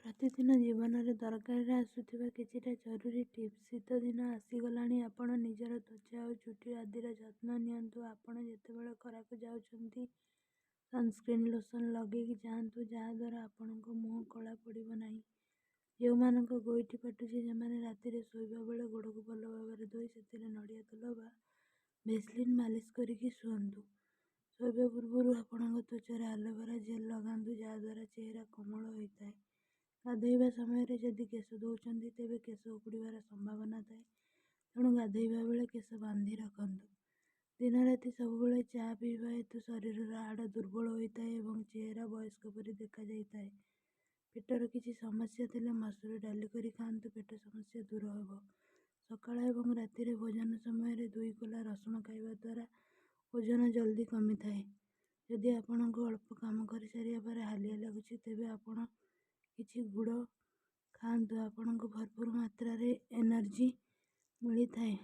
ପ୍ରତିଦିନ ଜୀବନରେ ଦରକାରରେ ଆସୁଥିବା କିଛିଟା ଜରୁରୀ ଟିପ୍ସ। ଶୀତଦିନ ଆସିଗଲାଣି, ଆପଣ ନିଜର ତ୍ୱଚା ଓ ଚୁଟି ଆଦିର ଯତ୍ନ ନିଅନ୍ତୁ। ଆପଣ ଯେତେବେଳେ ଖରାକୁ ଯାଉଛନ୍ତି, ସନସ୍କ୍ରିନ୍ ଲୋସନ୍ ଲଗେଇକି ଯାଆନ୍ତୁ, ଯାହାଦ୍ୱାରା ଆପଣଙ୍କ ମୁହଁ କଳା ପଡ଼ିବ ନାହିଁ। ଯେଉଁମାନଙ୍କ ଗୋଇଠି ଫାଟୁଛି, ସେମାନେ ରାତିରେ ଶୋଇବା ବେଳେ ଗୋଡ଼କୁ ଭଲ ଭାବରେ ଧୋଇ ସେଥିରେ ନଡ଼ିଆ ତେଲ ବା ଭେସଲିନ୍ ମାଲିସ କରିକି ଶୁଅନ୍ତୁ। ଶୋଇବା ପୂର୍ବରୁ ଆପଣଙ୍କ ତ୍ୱଚାରେ ଆଲୋଭେରା ଜେଲ୍ ଲଗାନ୍ତୁ, ଯାହାଦ୍ୱାରା ଚେହେରା କୋମଳ ହୋଇଥାଏ। ଗାଧୋଇବା ସମୟରେ ଯଦି କେଶ ଧୋଉଛନ୍ତି, ତେବେ କେଶ ଉପୁଡ଼ିବାର ସମ୍ଭାବନା ଥାଏ, ତେଣୁ ଗାଧୋଇବା ବେଳେ କେଶ ବାନ୍ଧି ରଖନ୍ତୁ। ଦିନରାତି ସବୁବେଳେ ଚା ପିଇବା ହେତୁ ଶରୀରର ହାଡ଼ ଦୁର୍ବଳ ହୋଇଥାଏ ଏବଂ ଚେହେରା ବୟସ୍କ ପରି ଦେଖାଯାଇଥାଏ। ପେଟର କିଛି ସମସ୍ୟା ଥିଲେ ମସୁର ଡାଲି କରି ଖାଆନ୍ତୁ, ପେଟ ସମସ୍ୟା ଦୂର ହେବ। ସକାଳ ଏବଂ ରାତିରେ ଭୋଜନ ସମୟରେ 2 କୋଲା ରସୁଣ ଖାଇବା ଦ୍ୱାରା ଓଜନ ଜଲଦି କମିଥାଏ। ଯଦି ଆପଣଙ୍କୁ ଅଳ୍ପ କାମ କରିସାରିବା ପରେ ହାଲିଆ ଲାଗୁଛି, ତେବେ ଆପଣ କିଛି ଗୁଡ଼ ଖାଆନ୍ତୁ, ଆପଣଙ୍କୁ ଭରପୁର ମାତ୍ରାରେ ଏନର୍ଜି ମିଳିଥାଏ।